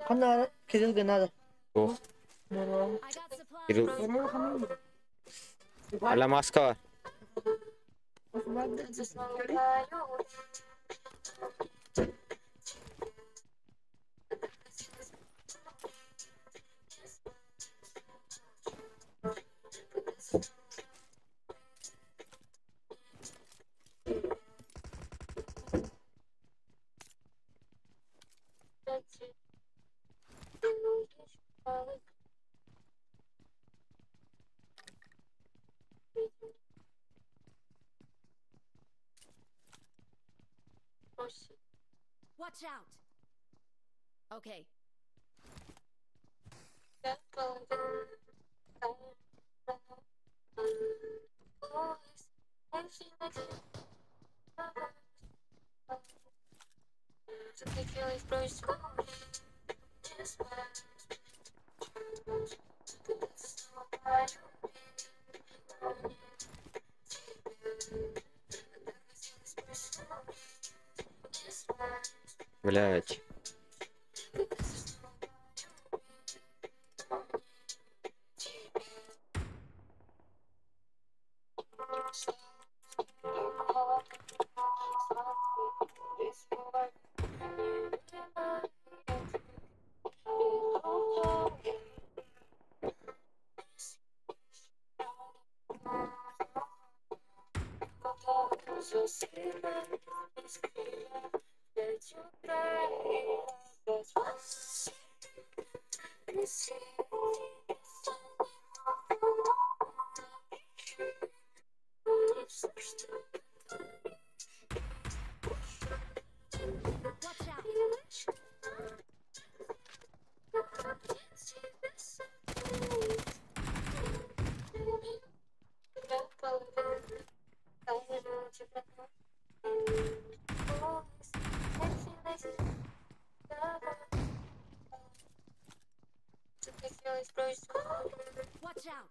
Ханна Кирилл гынады. Туох? Кирилл. Аля маска. Watch out. Okay. Блять. Watch out. Watch out. Watch out.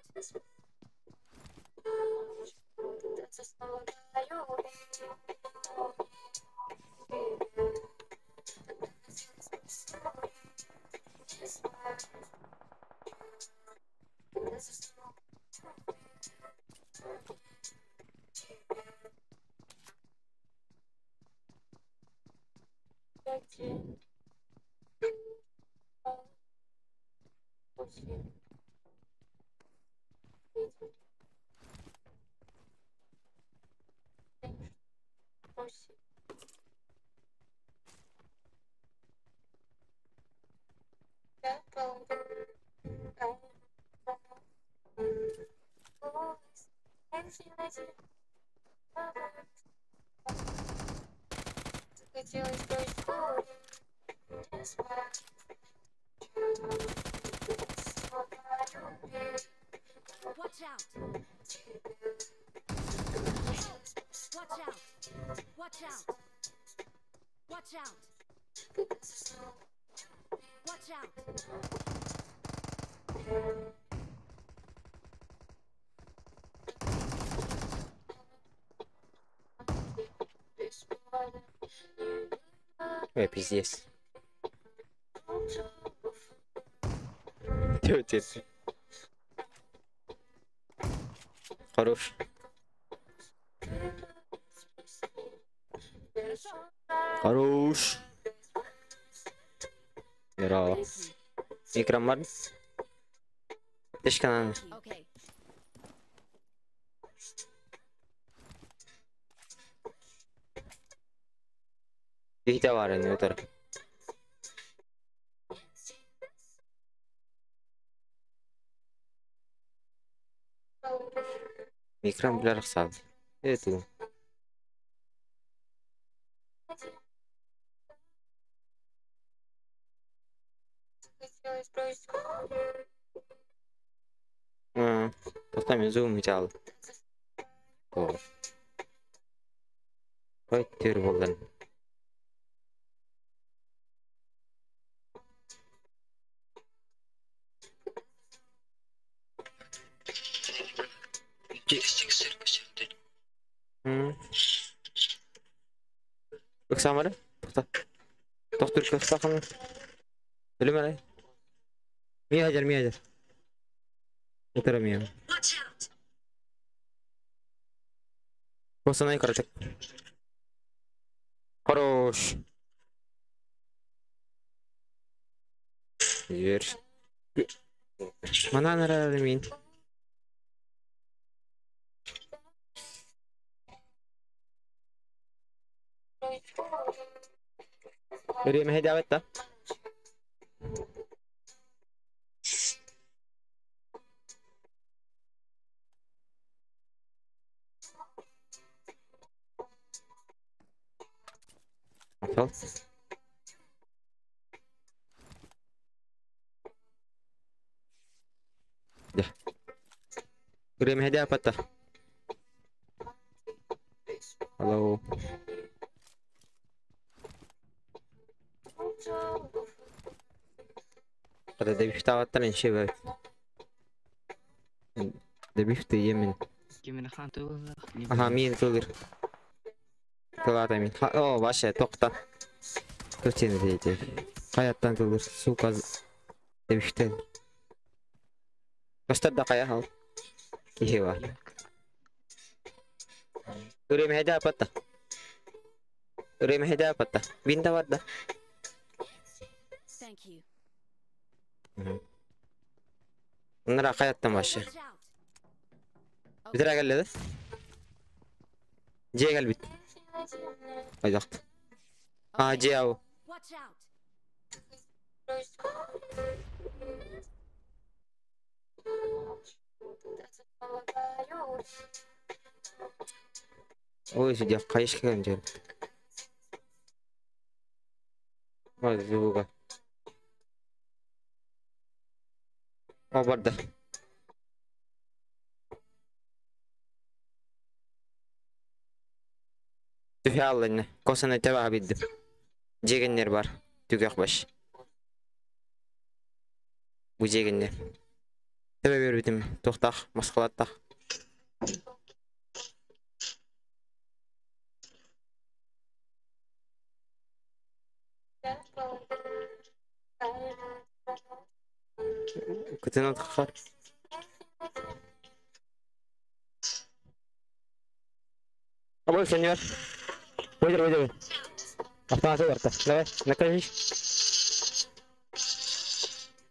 Help. Watch out. Watch out. Watch out. Watch out. Ой, пиздец. Тетя. Хорош. Хорош. Здорово. Экран бар. Аптечка надо. Okay. Киһитэ баар ини утары. Экран билэр ахсаан. Ээ Тоқта мен зум ете. О. Қой төр болдан. Ыксамары? Тоқта. Тоқтыр көстақын. Өлім әлі. Ми хажар, ми хажар. Отыра ми. Қосанай қаратак. Хорош. Жер. Манан арары мин. Время хедявет. Махтал. Да. Время хедявет. Hello. Kada дебифтаваттан иншебе. Дебифты емен. Аха, мин тылыр. Тылата мин. О, ваше, тоқта. Төтені дейді. Қаяттан тылыр, сука. Дебифтен. Көстер да қая ал. Кихе бар. Үрем хеде апатта. Үрем хеде апатта. Бинда бар да. Thank you. Bunlar қаяттан башы. Watch out. Бітір әкеледі. Же кел бит. Айдақты. А, же ау. Watch out. Ой, судья, қайышқа кәм жер. Ой, звука. О, барды. Түхе аллыны. Косаны тәбі биддім. Жегеннер бар. Түгек баш. Бу жегеннер. Тәбі бер бітім. Тоқтақ, масқалаттақ. Күтін отқақар. Абой, сеньор. Выйди, выйди, выйди. Автомат верта. Давай, накажись.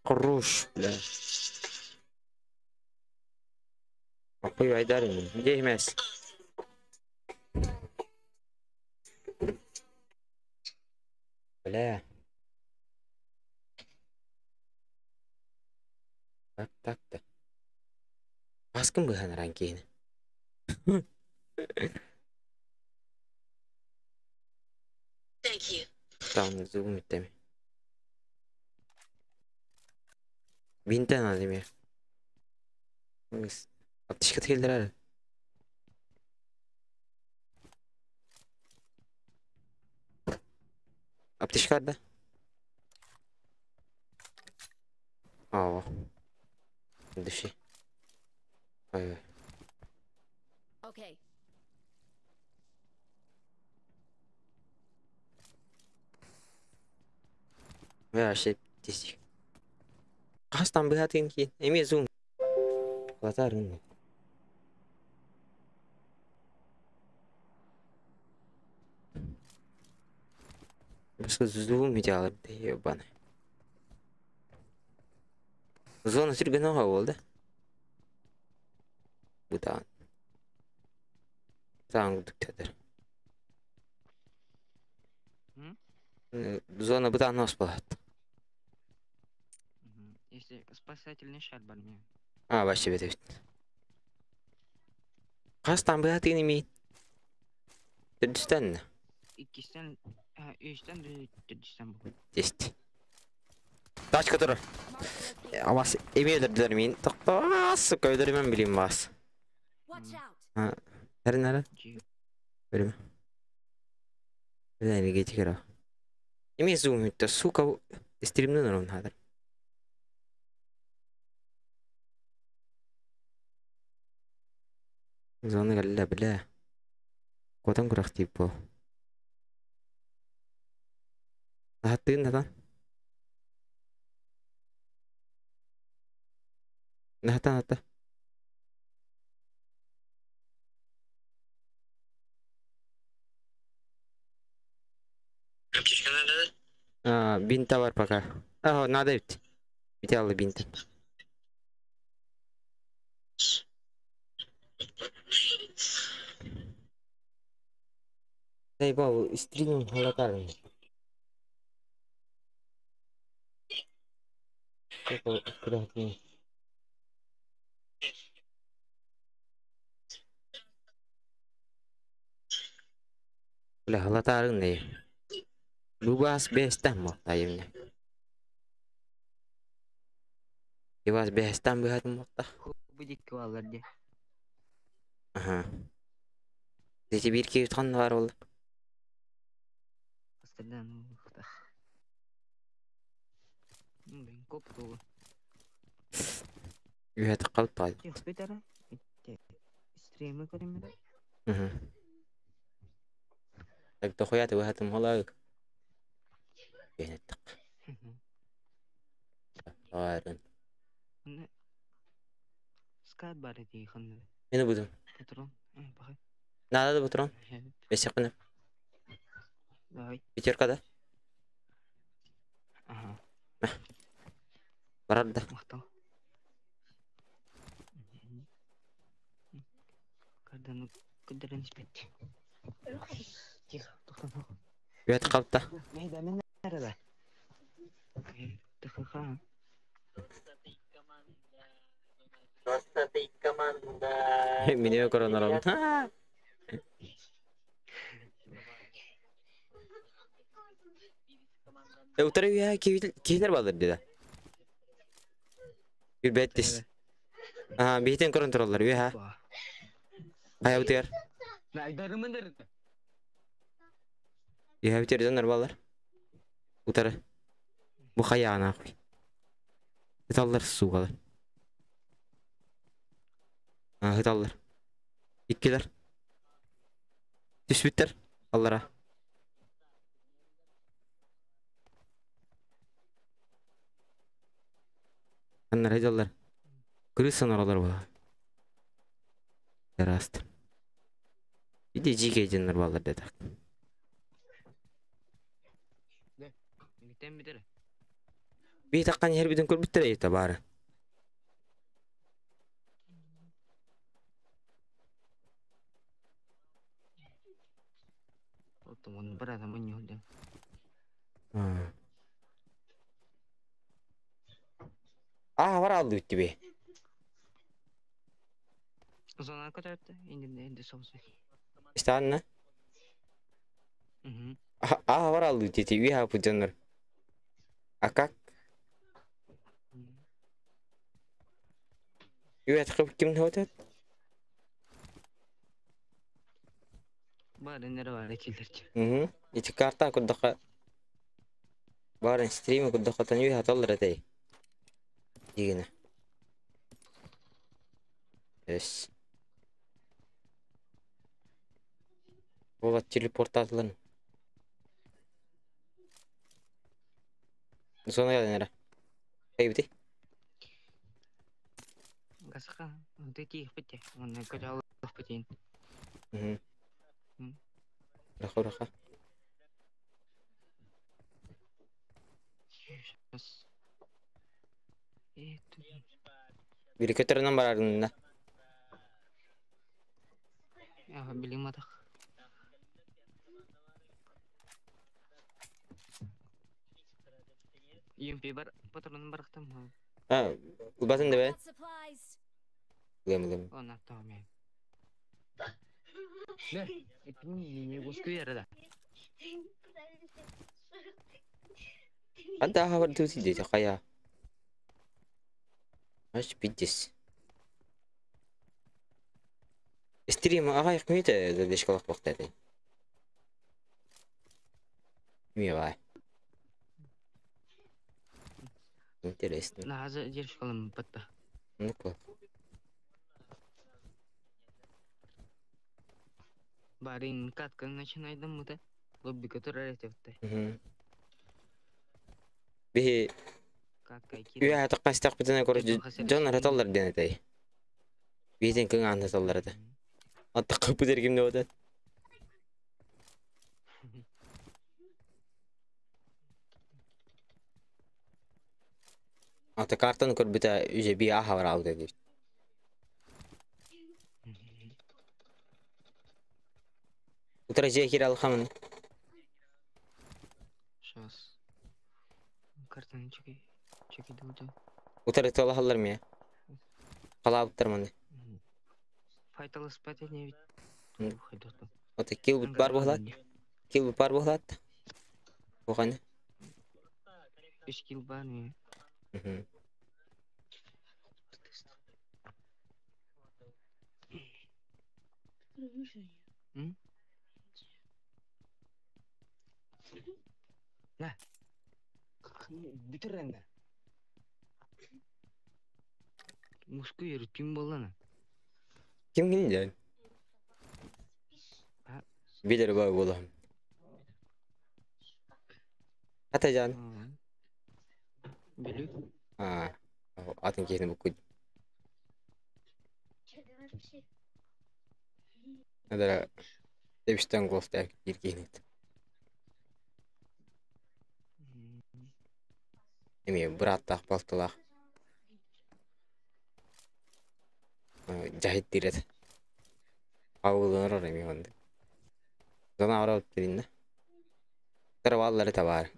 Хорош, бля. Охуй, айдарин. Где мяс? Бля. Так, так, так. Баскын быхан ранкейні. Thank you. Там зум иттеми. Бинтен алым я. Аптышка тегелдер Аптышка да? Ава. Дыши. Ой. Okay. Вообще тестик. Қастан быхатын ки. Эме зум. Латарын. Басқа зум идеалы, ебаный. Зона сүрген оға болды. Бұдан. Таң күдіктедір. Зона бұдан нос болады. Если спасательный шар бар мне. А, вообще бет. Қастан быхатын имейін. Түрдістен. Иккистен, үстен, түрдістен бұл. Тест. Тачка турар. Marked a location. Абас эми өлөрдүлэр миин. Тохтоо, сука, өлөрүмэн билим бас. Watch out. Эрин эрин. Дьиэ. Өлүмэ. Бля, энергетика. Эми зум үттэ, сука, стримнен орон хадыр. Зона кэллэ, бля. Куотан күрэх тиип бу. Наһаттыын натан. Наһатан ата. Аптечка надо, да? А, бинта бар пока. А, надо ведь. Идеалы бинт. Заебал, стримом халатарный. Сука, куда ты? Бля, халатарный. Бубас бестан моттайымна. Ивас бестан быһатын мотта. Бу дикки бааллар дии. Аха. Дети бир киһи ханна баар буолла? Бастардан уухтах. Блин, коп тугу. Үһэ таххабыт баҕайы. Тихпит эрэ. Ити стримы көрүммүтэ. Мгм. Так дохуя ты быһатын холаак. Бэйнеттак. Аарын. Онно скат бар дии ханна. Мени будум. Патрон. Бахай. Надо да патрон. Бесекпин. Давай. Пятерка да? Ага. Барар да. Махтал. Кардан кыдырын испет. Тихо, тоқтан. Үһэ таххабыт да. Мейда мен арада. Тихо. Мине коронаром. Утары үһэ киһилер балыр дида. Үрбэттис. Аа, биһитен көрөн тураллар үһэ. Хайа бутыгар. Найдарымын. Үһэ бутыгар дьоннор баллар. Утары. Бу хайа нахуй. Ыталлар сугалар. Аа, ыталлар. Иккилер. Түспүттэр. Аллара. Аннар айдаллар. Крыса норалар була. Яраст. Иди жиге дьоннор баллар дедак. Митен битер. Би таккан һәр биден көрбүттер эйта бары. Отон бар адам ойнолду. Аа, бар алды битти бе. Зона көтөртү. Инди инди соғысы. Истанна. Мгм. Аа, бар алды битти ви хапы дьоннор. А как? Үһэ тахып ким хотат? Бар энере бар килерчи. Мгм. Ити карта курдака. Барын стрим курдака тан үһэ таллар этэй. Дигене. Эс. Ола телепортатлын. Зона яден эре. Эй бити. Гасха, ты тих бите. Он көтө алып битин. Мгм. Раха раха. Сейчас. Это Бири көтөрүнөн барардын да. Я билим атах. Юмпи бар патронун барахтам. А, ылбатын да I бе. got supplies. Ылым ылым. Она там. Не, это не не госку да. Ханта хабар туси дете хая. Аш пиддес. Стрим ага якмыйта задешкалах бактады. Мивай. Интересно. Наһаа дершкалым батта. Ну-ка. Барин катка начинайдым мыта. Лобби который этепте. Биһи Катка кире. үһэ таққастақ битіне короче дьон араталлар диэн этэй. Биитин кыҥ ааннаталлар этэ. Аттаққа бутер кимне отат. Ата картаны көрбүтэ үже би аха бараабыт эбит. Утара же кире алхамын. Сейчас. Картаны чеки. Чеки дуду. Утара талахаллар мия. Халаабыттар маны. Файталы спать не ведь. Хайдоту. Ота кил бут бар буһлат. Кил бут бар буһлат. Уханы. Үш кил бар не. На. Бүтір енді. Мушку ерүтүм боллана. Ким ким ден? Билер бай болам. Атажан. Билүү. А, атын кихини букуд. Адара дебиштен голфта кир кихини. Эми браттах балтылах. Жахит дирет. Ауылынар эми онды. Зона арап диринне. Тарваллары табар.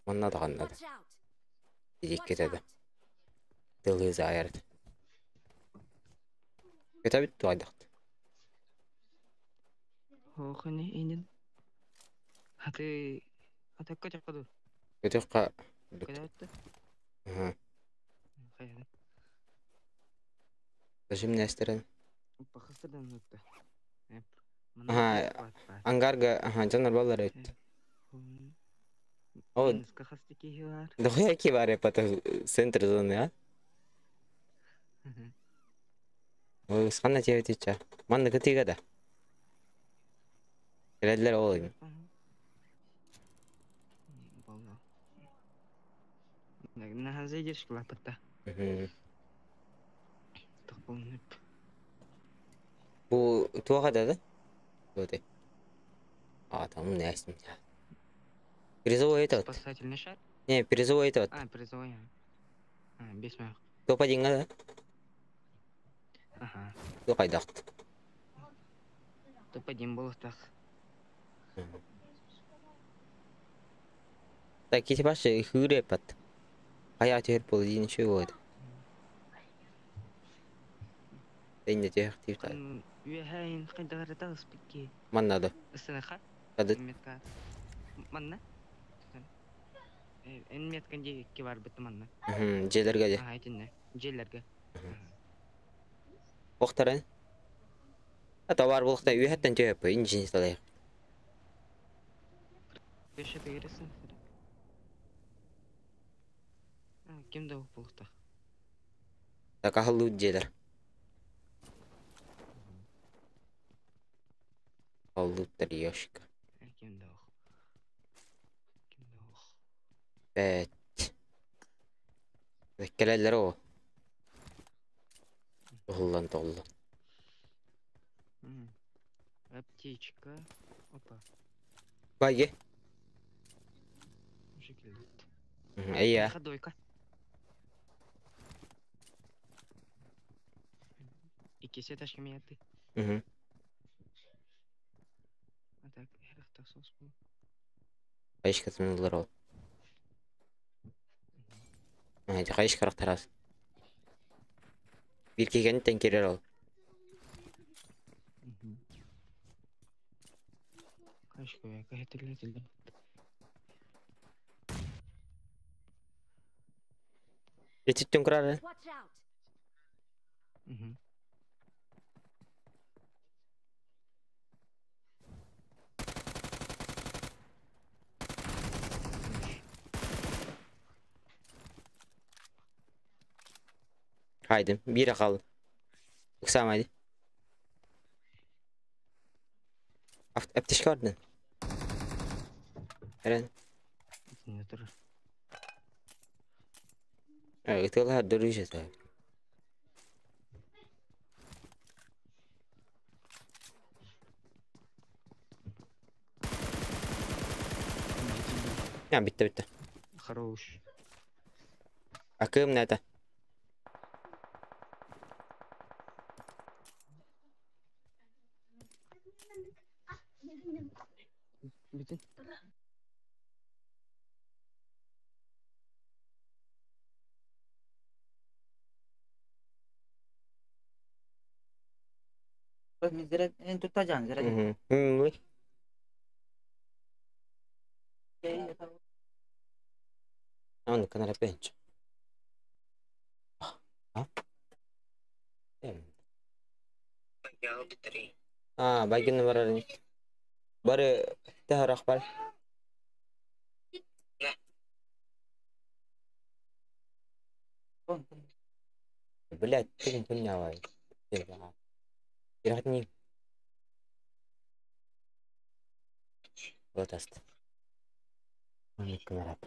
Манна да каннады. Watch out! Дик Watch кетеди. out! Дылы заярды. Кете бит туайдакт. Хохны инин. Хаты атакка чакаду. Көтөкка. Кадатты. Ага. Хайда. Зачем нестерен? Пахыстырдан өттү. Аха, ангарга, аха, жанар баллар өт. О, дохуя ки бар пата центр зоны, а? Ой, сканна тебе тича. Манна кытыга да. Келелер ол. Наһазы лапытта. Бу туага да да? Вот. А, там не ясно. Призовой этот. Спасательный шар? Не, призовой этот. А, призовой. А, бес маяк. Топ один да? Ага. Туох айдакт. Топ-1 болуктак. Так, кити башы хүйре пат. Хая тер бол дин шүй болды. Энде тех тип та. Үөһэйин хайдагары спикки. Маннады. Ысыныха. Ады. Метка. Манна. Эн меткан ки бар бит манна. Желерге де. Ага, айтинне. Желерге. Оқтарын. Ата бар болықта үйәттен түйіп, инжин салайық. Көшө тегересин. Ким да болукта. Так ахылы желер. Аллуттар ёшка. Ким да Ким да Бәт. Келелер о. Оғылан тоғылан. Аптечка. Опа. Байге. Уже келдит. Эйя. Ходойка. Икки этаж кемияты. А так, эрахта сос бу. Айшка тымылар ол. Айшка тарас. Бир келгенттен керер ол. Кашка я кайтылы. Ититтэн көрөр. Watch out! Haydi bir kaldı. Ыксаама дии. Аптечка бардын. Эрэн. Итиннэ турар. Ытыалаһар дөрүүс этэ. Ya bitti bitti. Хорош. Акыым нета. Бүтүн. Мин туттажан зря. Оны канара пенч. А? А, байгин барар. Бары тахарах бар. Блять, ты поняла. Ирахни. Вот аст. Оны канара.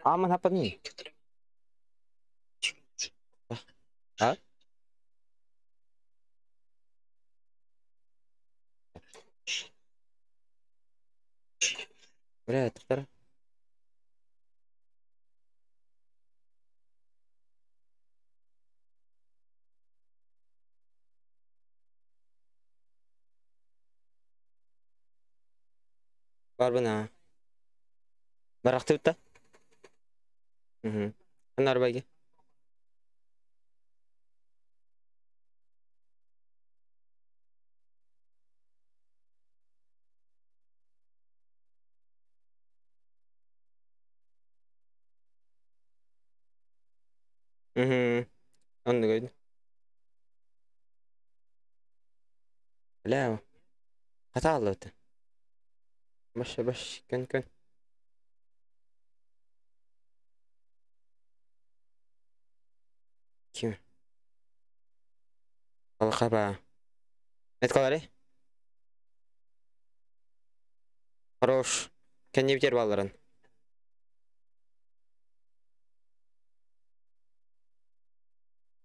Аман хапани. А? Бля, тахтар. Бар бына. Барахты битта. Угу. Анар байги. Угу. Онны көйдү. Бля. Хата алды. Баш баш көн көн. Ким? Алка Это калары? Хорош. Кенни битер балларын.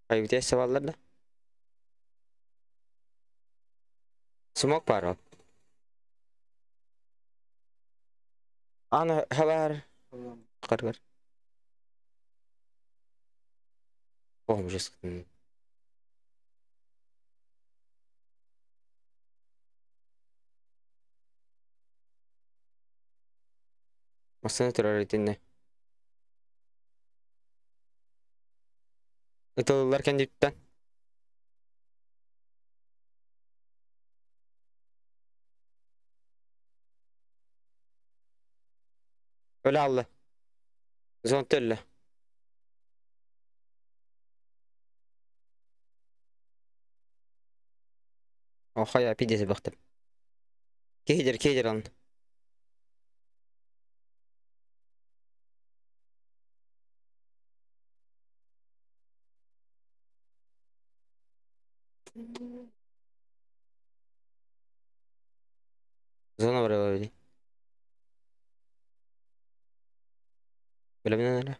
Ай битер баллар да. Смок бар ол. Аны хабар. Кыр кыр. Оğum жестко. Масына турар итинне. Ытылылар кендиптен. Öyle aldı. Zont öyle. Oha ya pidesi baktım. Кейдер кейдер алын. Зона бар били. Билемин эле.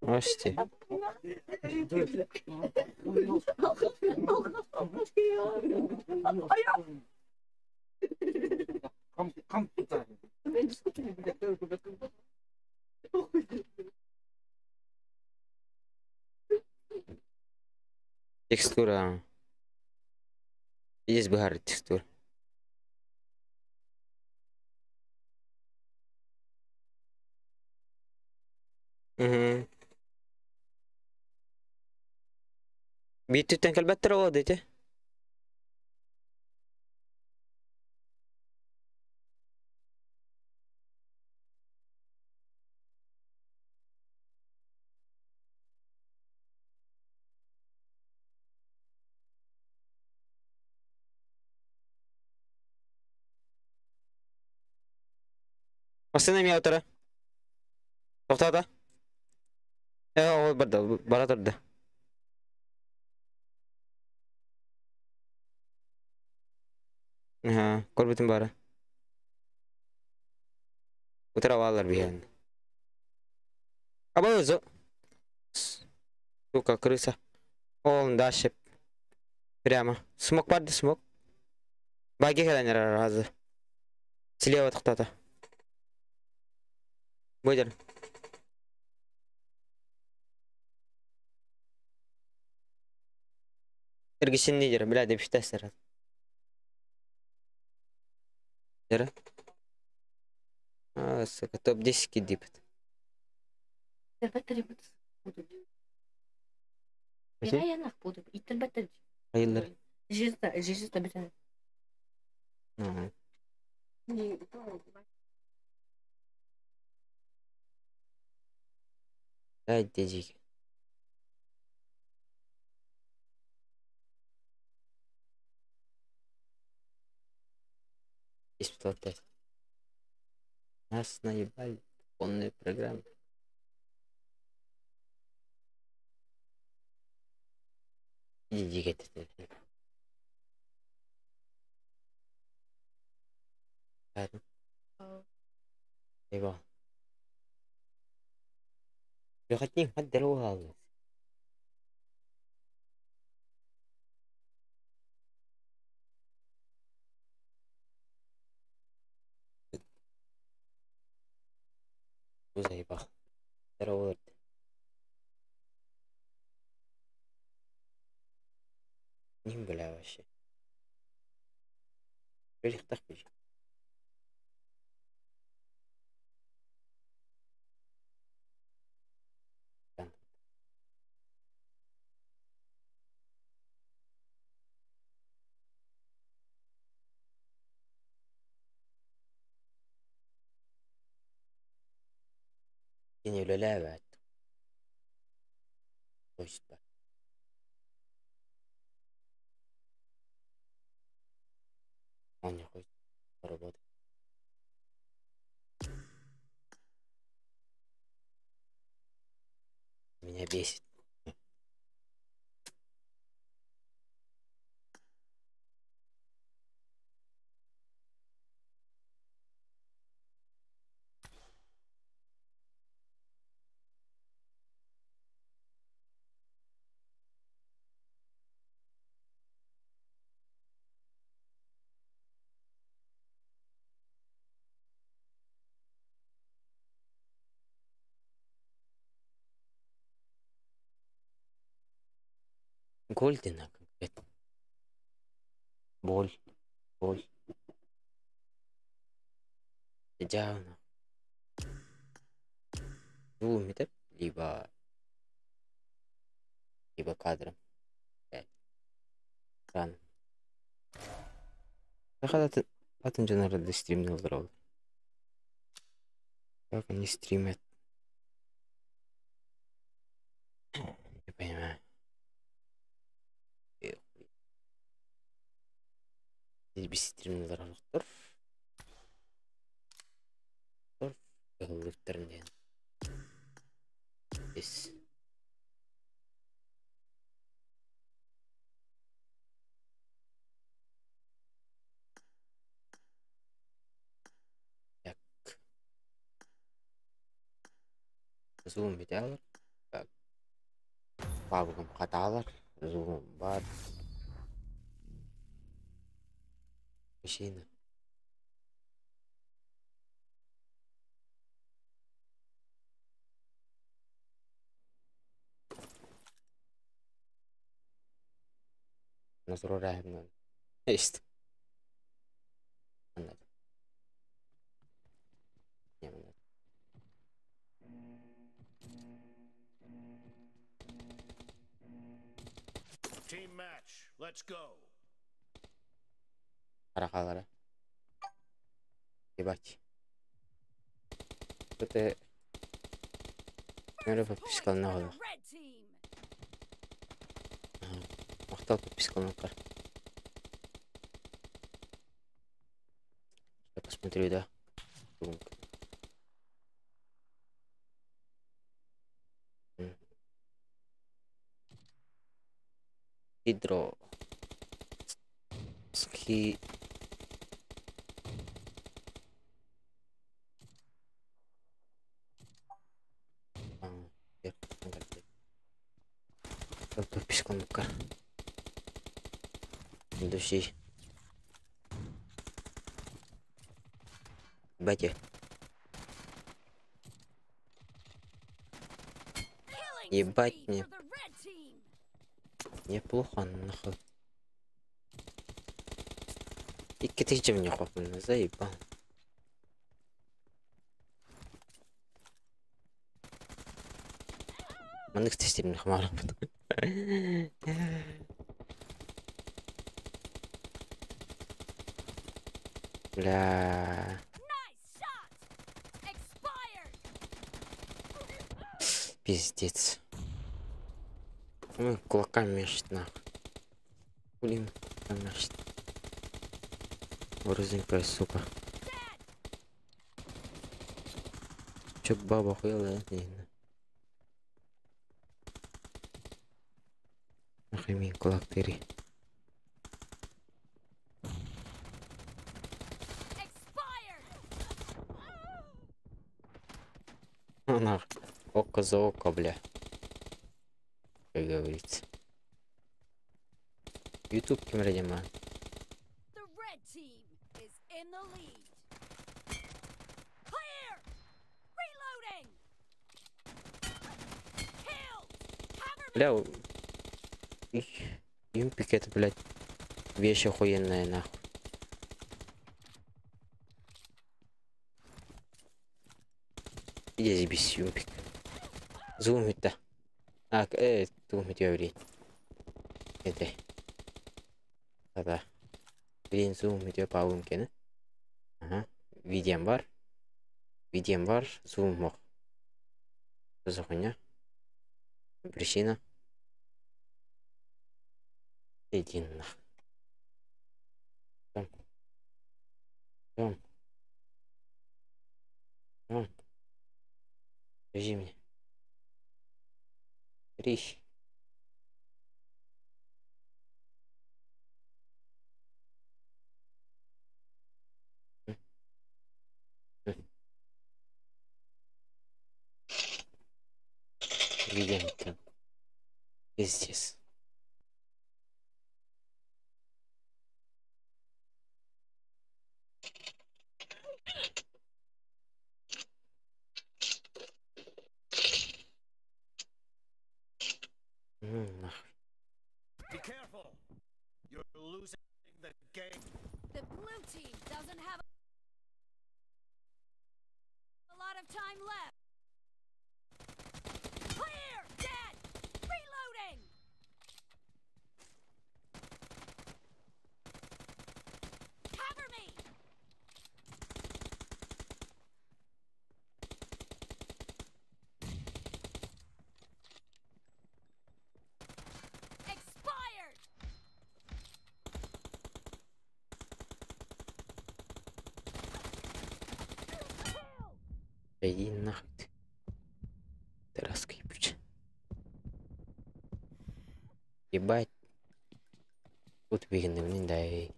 Ости. Текстура. Есть бахар текстура. Угу. Биир кэлбэттэр ол дити. Массыына эмиэ утара. Тохтоото. Ол барда, бара турда. Аха, көрбүтүм бара. Утара бааллар биһиэн. Аба Сука, крыса. Он дальше. Прямо. Смок барды, смок. Баги кэлэн разы. Слева тохтоото. Выдер. Эргисин лидер, бля, деп сразу. Дера. А, сука, топ-10 кидипет. Айыллар. Ага. Ай, дедик. Испытал тест. Нас наебали полной программе. Иди это. Eyvah. Выходи, отдорвал. Заебал. Здорово. Не, бля, вообще. Перехтах. Кини үлэлээбэт. Точно. Он не хочет работать. Меня бесит. Гольдена конкретно. Боль. Боль. Идеально. 2 метр, либо кадром. Рано. Атын дьон стримни олороллор. Как они стримят? Не понимаю. Здесь стримни олороллор. Диэн. Здесь. Так. Зум биталар. Так. Пабгым хаталар. Зум бар. Машина. Назрурахимна. Есть. Надо. Не надо. Team match. Let's go. Харахалара. Ебать. Это... Наверное, First point подписка for на the голову. red team. Махтал подпискаланар. Я посмотрю, да. Хидро. Ски. Подпискаланар. Души. Батя. Killing Ебать spree мне. for the red team. Неплохо, нахуй. Икки тысяча мне хопнул, заебал. Маннык тестерин хмарап. Бля. Nice shot. Expired. Пиздец. Ой, кулаками мешет, нахуй. Блин, кулаками мешет. Борзенькая, сука. Чё баба хуела, да? Не знаю. Нахуй мин кулак тыри. Expired. Нахуй. Око за око, бля. Как говорится. Ютуб кем The red team is in the lead. Clear. Reloading. Kill. Cover me. Бля, юмпик это, блядь, вещь охуенная, нахуй. Иди заебись, юмпик. Зумит-то. А, зумит я, блин. Это. Да-да. Блин, зумит я по умке, да? Ага. Видео бар. Видео бар, зум мог. Что за хуйня? Причина. Иди нах. Там. Там. Там. Подожди меня. Три. Видим там. Пиздец. Ну нахуй. Be careful. You're losing the game. The blue team doesn't have a lot of time left. Clear! Dead! Reloading! Cover me! Expired! Иди нахуй ты. Тараска ебучая. Ебать. Тут бегин, блин, дай.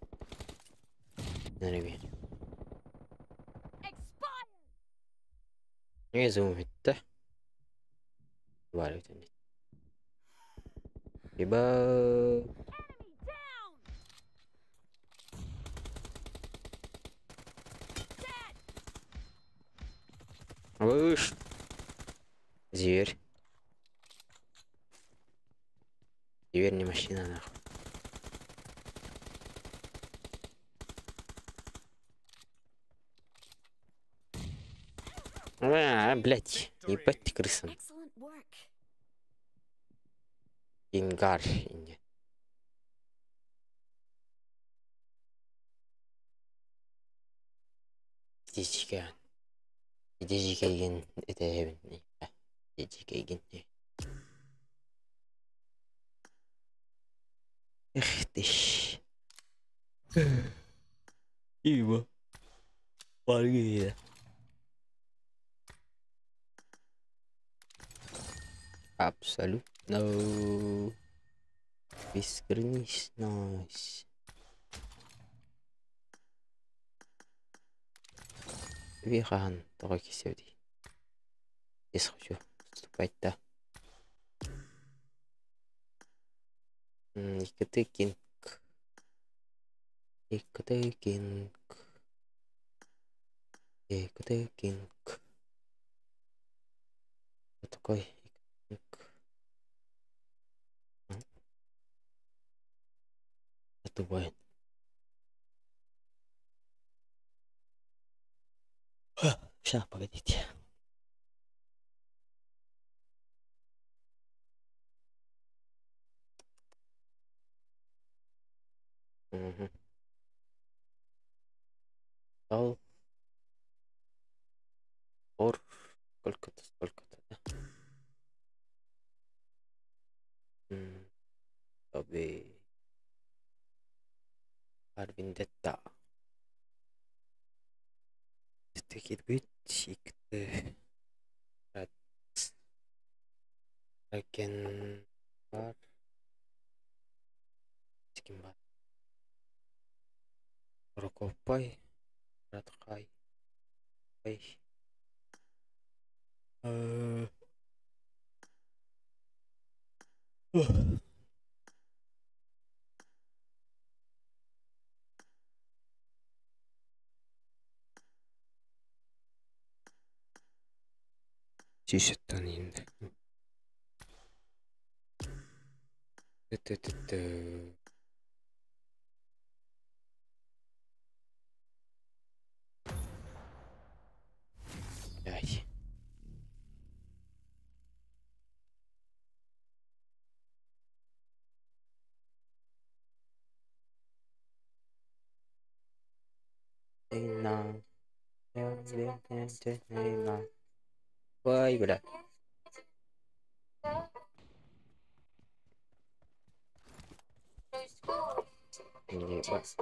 Нареви. Не зумит, да? Варивает они. Ебать. Выш. Зверь. Дверь не машина, нахуй. А, блять, ебать ты крыса. Excellent work. Ингар, инди. Дижикэн. Дижикэйгин этэһэбин. Дижикэйгин. Эх ты ж. Ива. Баргия. Абсолютно. Бесконечность. Вихан, тоҕо кисэбитий? Здесь хочу вступать, да. Иккити Кинг. Иккити Кинг. Иккити Кинг. Кто такой Кинг? Это воин. Сейчас, погодите. Угу. Дал. Ор. Сколько-то, сколько-то, да? Tabii. Vendetta. Кирбит икки Ракен бар. Ким бар? Прокопай. Радхай. Ай. Сүүсөттөн инде. Т-т-т. Блядь. Ой, бля. Ебать.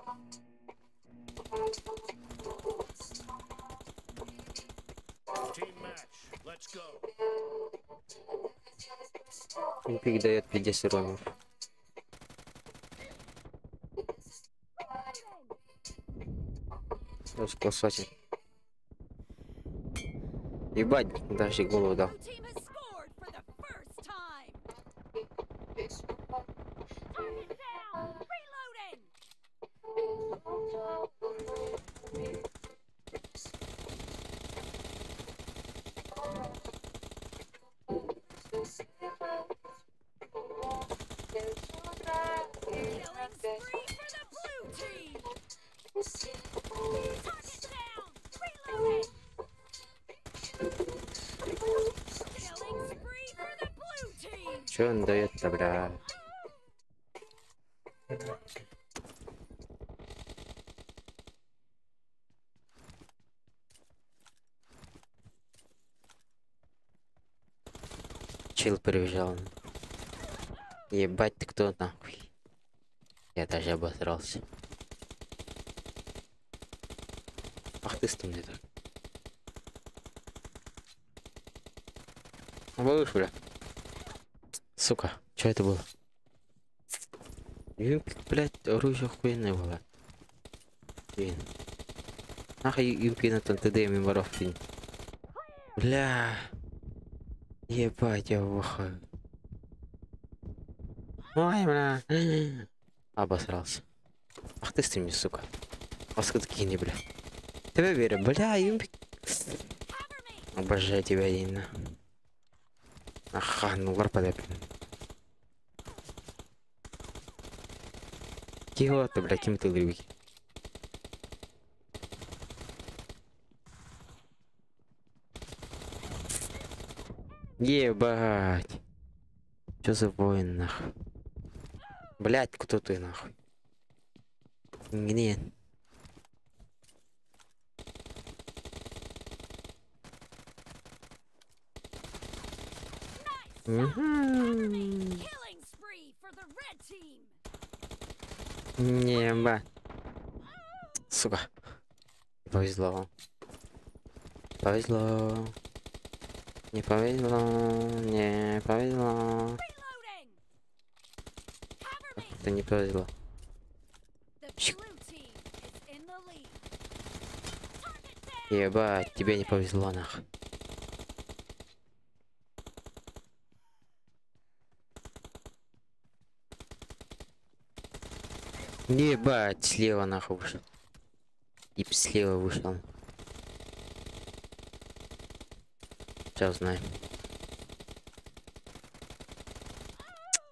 Team match. Let's go. Он передает пиздец ромов. Сотен. Ебать, даже голову дал. Blue team has scored for the first time. Target down. Reloading. Killing spree for the blue team. Target down. Reloading. Killing spree for the blue team. Че он дает-то, бля? Чил прибежал. Ебать ты кто нахуй? Я даже обосрался. Ах ты стомный так. Малыш, бля. Сука, что это было? Юмпик, блядь, оружие охуенное было. Блин. Нахуй юмпи на ТД миморов, блин. Бля. Ебать, я в ахуе. Ой, бля. Обосрался. Ах ты стримни, сука. Лоскутки не, бля. Тебя верю, бля, юмпик. Обожаю тебя, Инна. Аха, ну лар подай, блин. Кего ты, бля, кем ты любишь? Ебать. Чё за воин, нахуй? Блять, кто ты, нахуй? Нет. Мгм. Killing spree for the red team. Небо. Сука. Не повезло. Повезло. Не повезло. Не повезло. Reloading. Cover me. Это не повезло. The Щик. blue team is in the lead. Target down. Ебать, тебе не повезло, нах. Ебать, слева нахуй вышел. Тип слева вышел. Сейчас узнаем.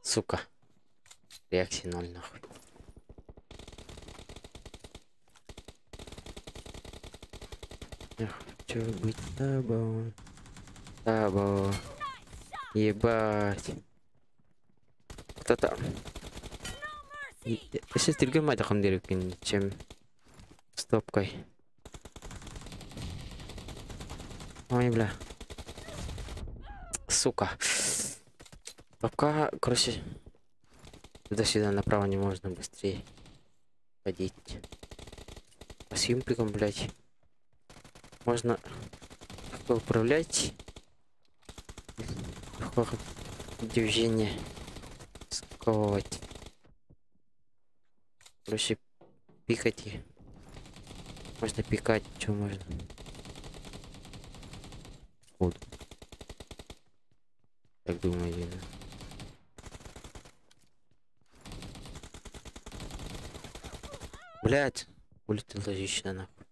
Сука. Реакции ноль нахуй. Я хочу быть тобой. Тобой. Ебать. Кто там? Сейчас түргэн майдахан дээр чем стопкой. Ой, бля. Сука. Пока, короче, туда-сюда направо не можно быстрее ходить. А с юмпиком, блядь, можно легко управлять. Легко движение сковывать. Короче, пикать. Можно пикать, что можно. Вот. Так думаю, видно. Блять, улетела женщина нахуй.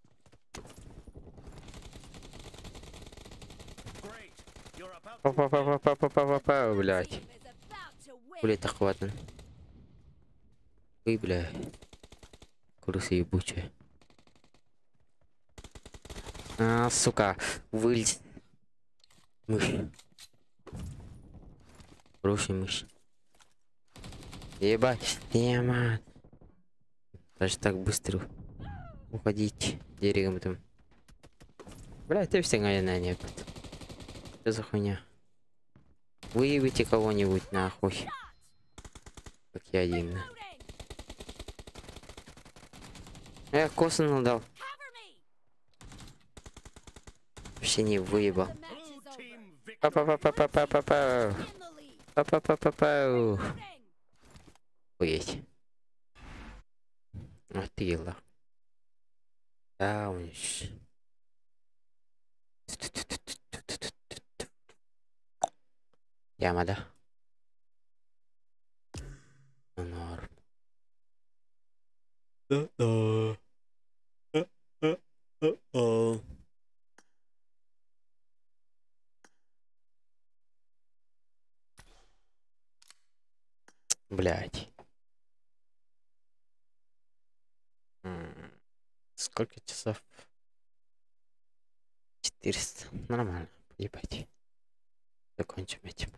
Great. You're about to Па-па-па-па-па-па-па-па, блять. Team is about to win. Блять, охватан. Ой, бля. Крыса ебучая. А, сука, вылез. Мышь. Хорошая мышь. Ебать, ебать. Даже так быстро уходить деревом там. Бля, ты все на нет. Что за хуйня? Выебите кого-нибудь нахуй. Как я один. Я косану дал. Вообще не выебал. The match is Blue over. team victory. Па-па-па-па-па-па-па. In the lead. Па-па-па-па-па. Reloading. Охуеть. А ты ела. Даунш. Яма, да? Ну, норм. Да-да. А-а-а-а. Блять. Сколько часов? 400. Нормально. Ебать. Закончим этим.